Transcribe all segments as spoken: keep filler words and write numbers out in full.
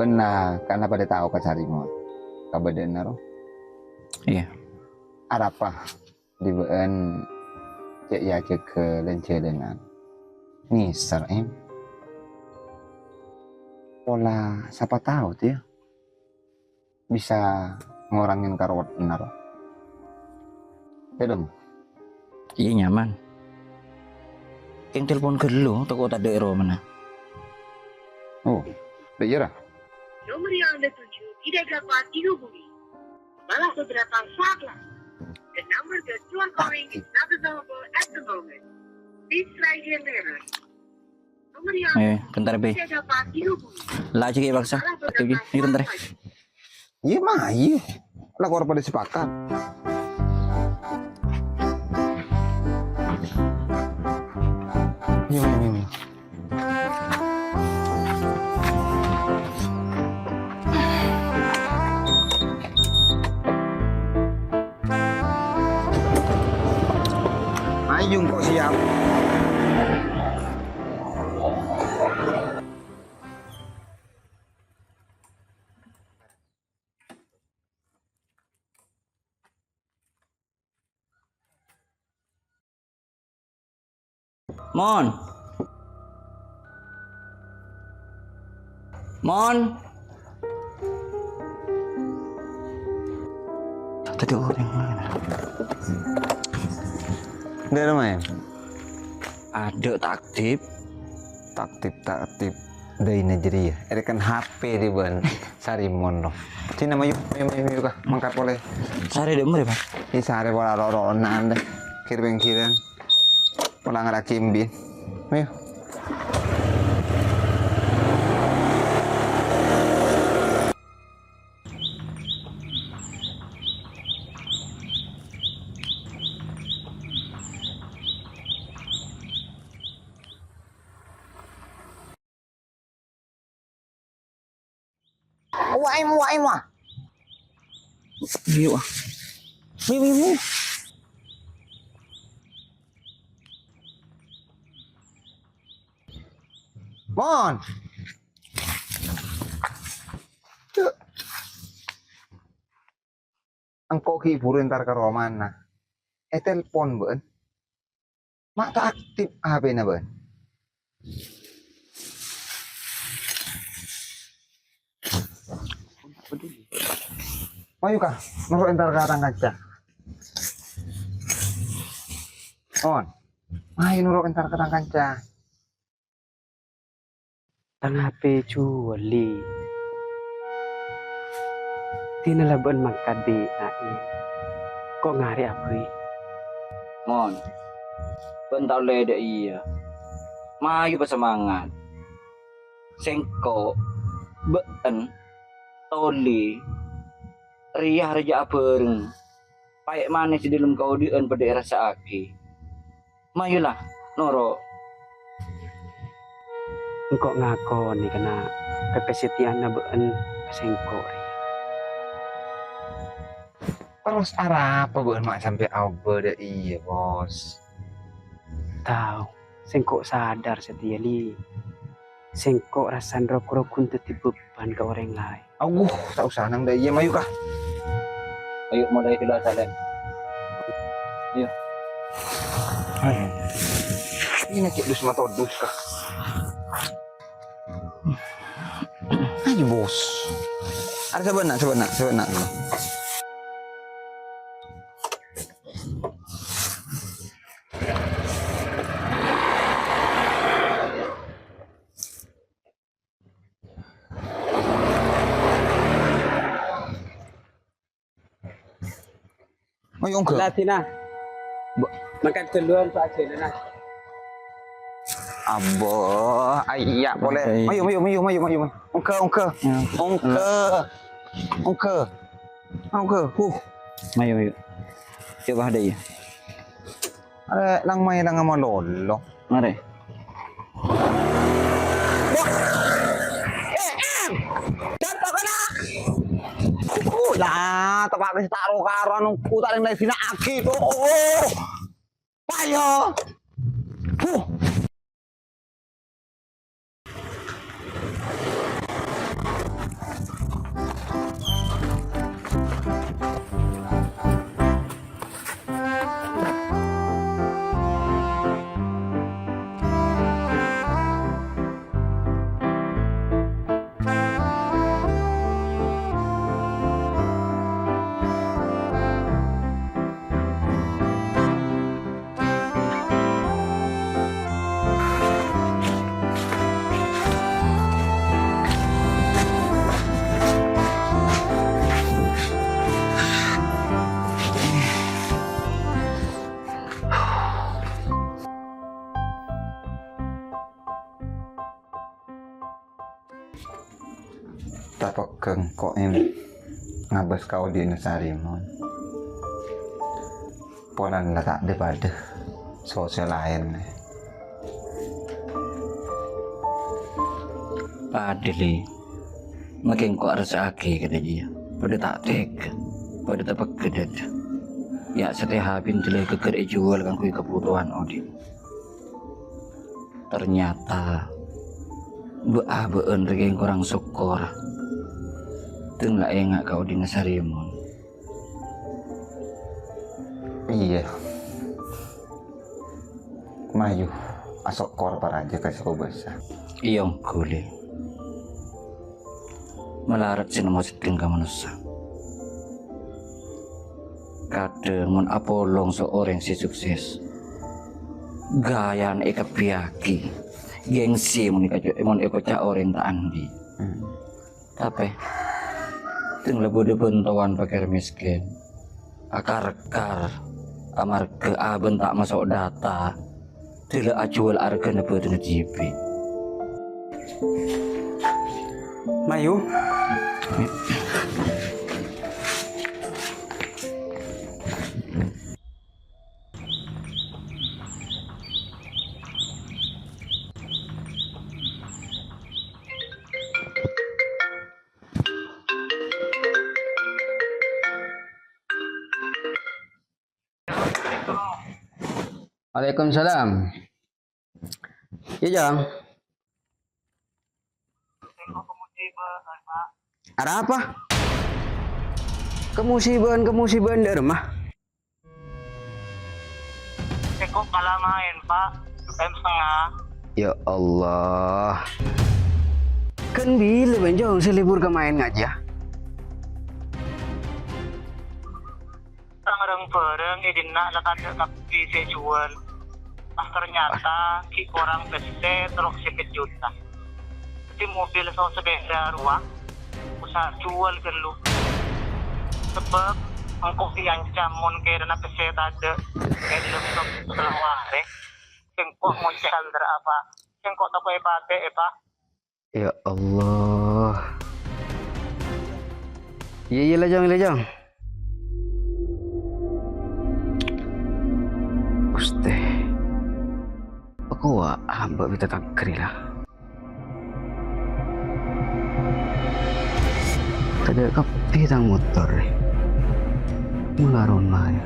Nah, kan la padâ tao ka Sarimon. Kabâdâ'ânna, ro? Iyâ. Arapa? Dibâ'ân cè' èajhâghâ lan-jhâlânan. Nèser, Em. Pola sapa tao, tèya, bisa ngorangè karowadhânna, ro. Iyâ, Dam? Iyâ, nyaman. Kèng telpon ghâllu, tako' tadâ' è romana. Oh, dâ' iyâ, ra? Nomor yang Anda tuju tidak dapat dihubungi. Malah beberapa saat lagi. The number that you are calling is not available at the moment. Please try again later. Nomor yang Eh, bentar, Be. Tidak dapat dihubungi. La, jhâ' ghi' paksa. Malah beberapa Ayo, bentar. Saat lagi. Iyâ, mayu. La, kor padâ sepakat. Ayo, ayo, ayo. Ayo, engko' siap. Mon. Mon. Tadi orang mana? Dâ' roma, ya? Adâ' ta' aktip. Ta' aktip, ta' aktip. Dâina jârèya, èrèken H P dhi bân Sarimon, no. Sini, mayu, mayu, mayu, mayu, ka. Mangkat polè. Sarè dâ' emma, Bang? Iyâ, sarè pola ro-, ronan dâ. Kèr-pèngkèran. Pola ngaraghi embi'. Mayu. Wah, em, wah, em, wah. Ayo, ah. Ayo, ayo, ayo. Mon. Cuk. Engko' ghi' buru entar ka romana. Ètelpon bâ'ân. Ma' ta' aktip H P-na bâ'ân. Mayu, ka, noro' entar ka tang kanca. On. Mayu noro' entar ka tang kanca. Tang H P jhuwâl, Li. Dina la bâ'ân mangkat bi' Naim. Ko' ngarè' abâi. Mon, bâ'ân ta' ollè dâ' iyâ. Mayu pasemangat. Sèngko', bâ'ân, Toli, rèya rajâ'â bhâreng. Paè' manès è dâlem kaodi'ân padâ èrassa'aghi. Mayu la, noro'. Engko' ngakonè, kana', ka kasatèyaanna bâ'ân ka sèngko' rèya. Terros arapa bâ'ân ma' sampè' aobâ dâ' iyâ, Bos? Tao, sèngko' sadar satèya, Li. Sèngko' rassana rok-rogun dhâddhi bebbhân ka orèng laèn. Awuh, ta' osa nang dâ' iyâ, mayu, ka. Ayo, mulai dulu, Salem. Ayo. Ayo. Ini cek dus matodus, ka. Ayo, Bos. Ada sabar, nak, sabar, nak, sabar, nak. Ayo, ongghâ. Lah, Dina. Bo- Mangkat duluan, Pak Jena, nah. Abbo, ayya, polè. Oke. Mayu, mayu, mayu, mayu, mayu. Ongghâ, ongghâ. Ya. Ongghâ. Ongghâ. Ongghâ. Huh. Mayu, mayu. Coba ada ya. Arè, lang mayu lang ama lolo. Mari. Wah. Eh, em. Jangan kena. Lah, tempat wis tak ro-karo nunggu tak ning lagi nak agi to. Oh. Payo. Huh. Tapè engko' èn ngabâs ka odi'na Sarimon. Polana la ta' dhâ-padhâ sosè laèn. Padâ, Lè. Makè engko' aressa'aghi kadhâjâ, iyâ. Padâ ta' tegghâ, padâ tapeggâ dhâdhâ. Ya', satèya bintilè ghâgghâr èjhuwâl kaangghuy kabhutowan odi'. Ternyata, bâ'-abâ'ân rèya korang sokkor. Tèng la enga' ka odi'na Sarimon. Iyâ. Mayu, asokkor parajâ ka sè kobâsa. Iyâ, ongghu, Lè. Malarat sè nemmo seddheng ka manossa. Kadhâng mon apolong so-, orèng sè sukses, ghâjâna èkabbhiyâghi, gengsi mon èkaco-, mon èkoca' orèng ta' andi'. Hmm. Tapè, tèng la bâdâ bântowan pèkkèr mèskèn, akar-kar, amarghâ abâ'na ta' maso' data, dâlâ ajhuwâl arghâna bâdâna dhibi'. Mayu. Waalaikumsalam. Iyâ, Jang. Arapa? Kamusibâ'ân-kamusibâ'ân dâ' remma? Sèngko' kala maèn, Pa'. M setengah. Ya Allah. Kan bilâ bân Jong sè libur ka maèn ngajhiyâ? Tang rang-bhârâng è dinna' la tadâ' kabbhi sè èjhuwâl. Pas ternyata ghi' korang pèssè tello sèket juta. Dhâddhi mobil so sepeda rowa, usaha juwâl ghâllu. Sabâb engko' èancam mon kèrana pèssè tadâ', è dâlem tello arè. Sèngko' ngoca' sandra apa? Sèngko' tako' èpatè'è, Pa'. Ya Allah. Iyâ, iyâ, la, Jong, la, Jong. Ghustè. Pakowa' hamba bita tangkri la. Tadâ' kabbhi tang motor rè. Molaè roma, yâ.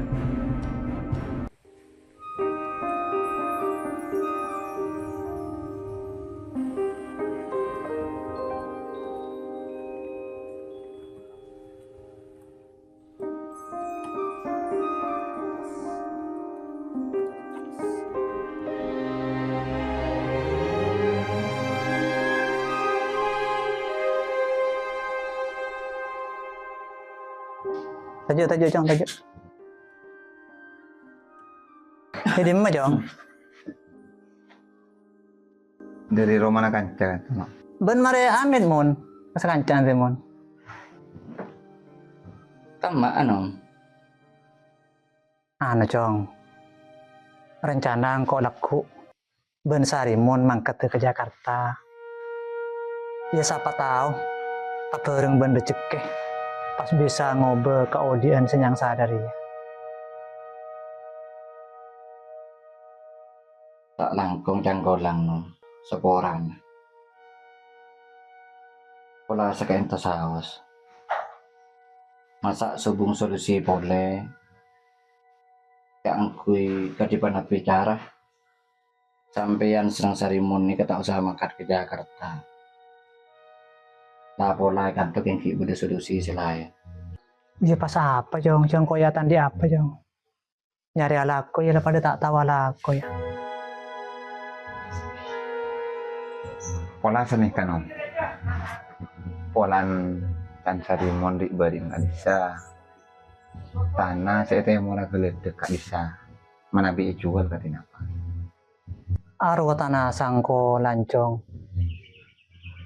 Toju', toju', Cong, toju'. È dimma, Cong? Dâri romana kanca, kan? Bân marè amit, Mon. Pas kanca'an sè, Mon. Temma'a, Nom. Anu, Cong. Rencana engko' lagghu' bân Sarimon mangkat ka Jakarta. Yâ, sapa tao, abhâreng bân rejekkè, pas bisa ngobâ kaodi'ân sè nyangsara rèya. Ta' langkong cangkolang, Nom, saporana. Pola saka'ènto saos. Masa' sobung solusi polè, kaangghuy kadhi panapa cara. Sampèyan sareng Sarimon nèka ta' osa mangkat ka Jakarta. La pola è kanto èngghi bâdâ solusi sè laèn. Iyâ, pas apa, Cong? Cong, ko' yâ ta' andi' apa, Cong? Nyarè alako, yâ, la padâ ta' tao alako, yâ. Pola sanèka, Nom. Polana Tan Sarimon ri'-bâri'na ka'dissa'. Tana sè ètèmorra ghâlâdhâk ka'dissa'. Manabi èjhuwâl kadhi napa? Arowa tana sangkolan, Cong.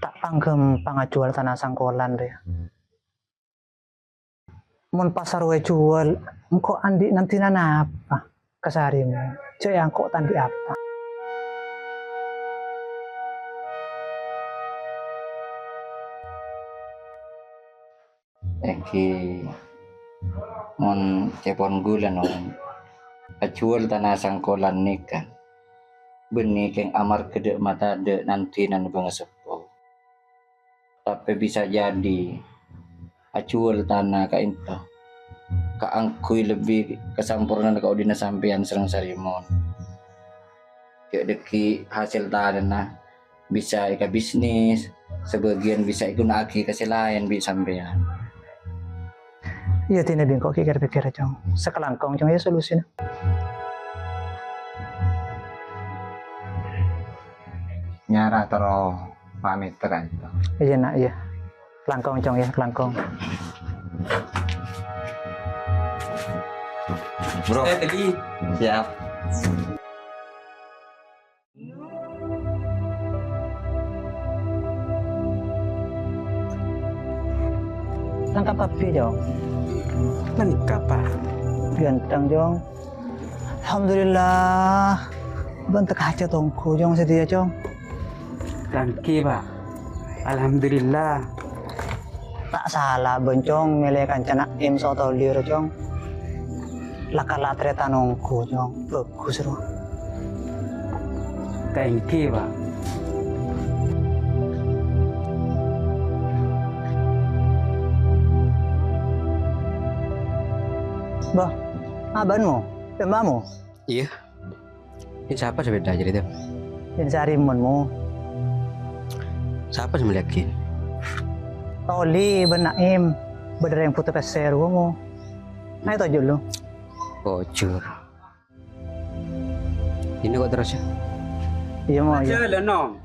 Ta' pangghâmpang ajhuwâl tana sangkolan rèya. Mon pas arowa èjhuwâl, engko' andi' nandhinana apa ka Sarimon? Jhâ' èangko' ta' andi' apa. Ghi, mon ca'èpon ghulâ, Nom, ajhuwâl tana sangkolan nèka bânnè kèng amarghâ dâ' matadâ' nanḍinana bângaseppo. Tapè bisa jadi ajhuwâl tana ka'ènto kaangghuy lebbi kasampornana kaoḍi'na sampèyan sareng Sarimon. Jhâ' dhâggi' hasèl tanana bisa èkabisnis, sabâgiyân bisa èghuna'aghi ka sè laèn bi' sampèyan. Iyâ, dinah bi' engko' ghi' kèr-pèkkèr, Cong. Sakalangkong, Cong, yâ solusina. Nyara terro pamèt, Cong. Iyâ, Na', iyâ. Langkong, Cong, yâ, langkong. Bro. Eh, tadi. Siap. Lengkap kabbhi, Cong. Lengkap, Pak. Ganteng, Cong. Alhamdulillah. Bân tekka hajhât ongghu, Cong, satèya, Cong. Èngghi, Pak. Alhamdulillah. Ta' sala bân, Cong, mèlè kancana Im so Toli ro, Cong. La-kala tarètan ongghu, Cong. Bhâghus ro. Èngghi, Pak. Bâh, abâ'en, Mo? Bân bâ'en, Mo? Iyâ. Bân sapa sè bhidhâ jârèya, Dam? Bân Sarimon, Mo. Sapa sè mellèyaghi? Toli bân Naim. Bâdâ rèng bhuto pèssè rowa, Mo. Ayo toju' lu. Ojur. Dinna engko' terros, yâ. Iyâ, Mo, iyâ. Ajhâlân, Nom.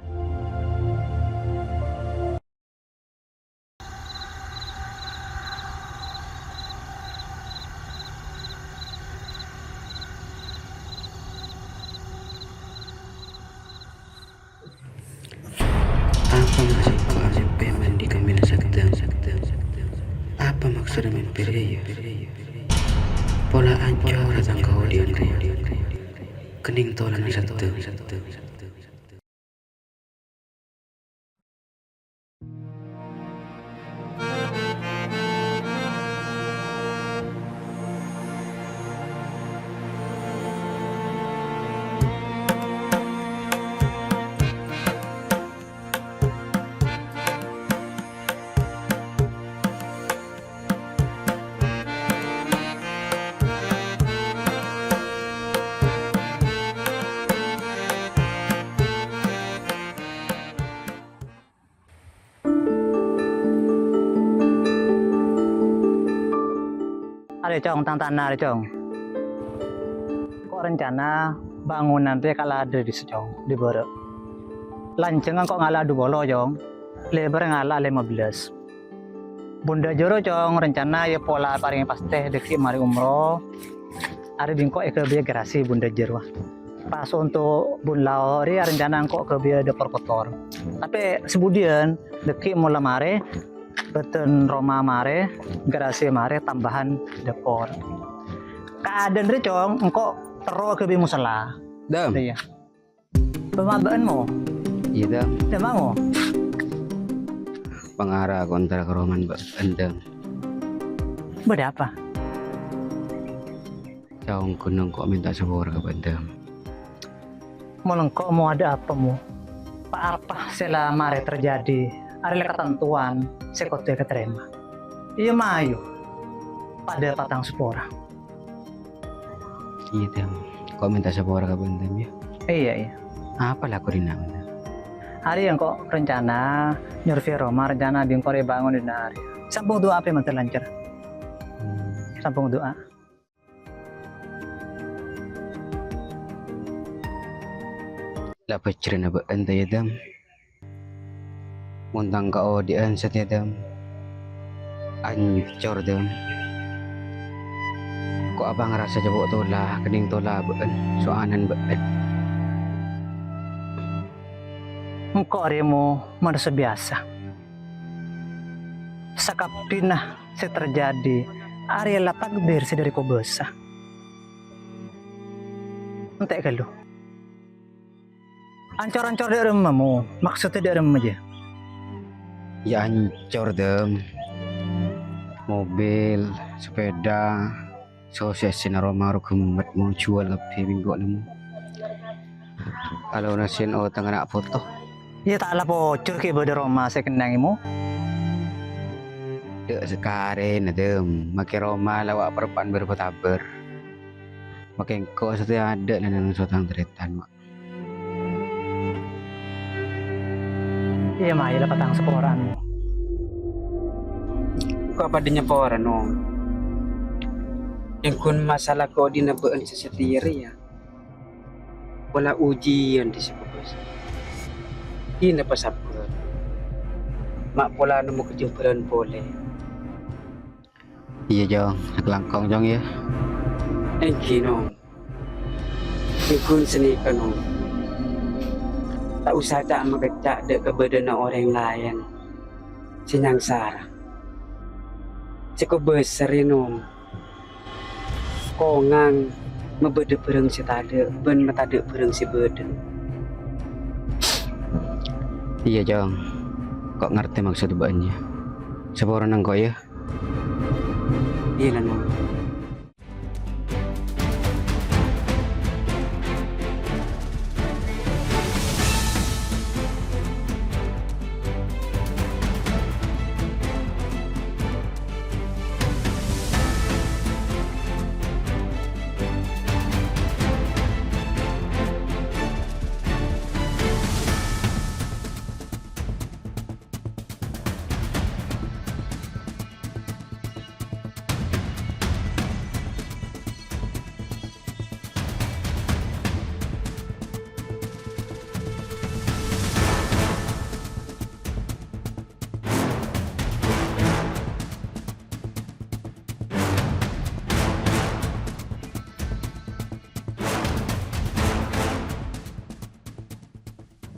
Apa maksud kok mèmpè mandi ka mèna settèng? Apa maksud mèmpè rèya? Pola ancor tang kaodi'ân rèya. Kenning tolana settèng. Arè, Cong, tang tana arè, Cong. Engko' rencana bangunan rè kala' dâri sè, Cong, dâri bârâ'. Lanjhângnga engko' ngala' dupolo, Cong. Lèbârrâ ngala' lèma bellâs. Bundâ jârèya, Cong, rencana yâ pola parèngè pastè dâgghi' marè umroh. Arè bi' engko' èkabiyâ garasi bundâ jârèya. Pas onto' bun lao' rè rencana engko' kabiyâ dâpor kotor. Tapè sabudiyân dâgghi' mola marè, bâdân roma marè, garasi marè, tambâhân dâpor. Kaadâ'ân rè, Cong, engko' terro kabiyâ mosalla. Dam. Iyâ. Pamabâ'ân, Mo? Iyâ, Dam. Dâmma, Mo? Pangara kontrak roman bâ'ân, Dam. Bâdâ apa? Cong, ghun engko' mènta sapora ka bâ'ân, Dam. Mon engko', Mo, adâ' apa, Mo? Pa-apa sè la marè terjadi, arèya la katantowan sè kodhu èkatarèma. Iyâ, mayu. Padâ patang sapora. Iyâ, Dam. Engko' mènta sapora ka bâ'ân, Dam, yâ? Iyâ, iyâ. Apa la kodhuna, Dam? Arèya engko' rencana nyurvei roma, rencana bi' engko' rè bângon dina arèya. Sampong du'a pè mantè lancar. Hmm. Sampong du'a. La bhâjrâna bâ'ân, ta, yâ, Dam? Mon tang kaodi'ân satèya, Dam, ancor, Dam. Ko' apa ngarassa cabo' tola, kenning tola bâ'ân, sowanan bâ'ân. Engko' rèya, Mo, manossa biyasa. Sakabbhina sè terjadi arèya la takdir sè dâri kobâsa. Ente' ghâllu. Ancor-ancor dâ' remma, Mo? Maksoddhâ dâ' remma, jâ? Yâ ancor, Dam. Mobil, sepeda, sosessena roma ro ghemmet, mon juwâl kabbhi bi' engko' nemmo. Alonasèn otangnga na' poto. Iyâ, ta' la pojhur ghi' bâdâ roma sè kennèng, Mo. Dâ' sakarèna, Dem. Makè roma la wa' parpa'an bâr-bâtabâr. Makè engko' satèya adâ' neng sotang tarètan, wa'. Iyâ, mayu la patang saporan. Engko' padâ nyapora, Nom. Ènggun masalah ko'dina bâ'ân sè satèya rèya. Pola ujiyân dhi' sè kobâsa. Dina pasabbhâr. Ma' pola nemmo kajembhârân polè. Iyâ, Cong. Sakalangkong, Cong, yâ. Èngghi, Nom. Ènggun sanèka, Nom. Ta' osa ca'-makecca' dâ' kabâdâ'ânna orèng laèn sè nyangsara. Sè kobâsa rè, Nom. Kongang mabâdâ bhârâng sè tadâ' bân matadâ' bhârâng sè bâdâ. Iyâ, Cong. Ko' ngartè maksod bâ'ân, yâ. Saporana engko', yâ. Iyâ, la, Nom.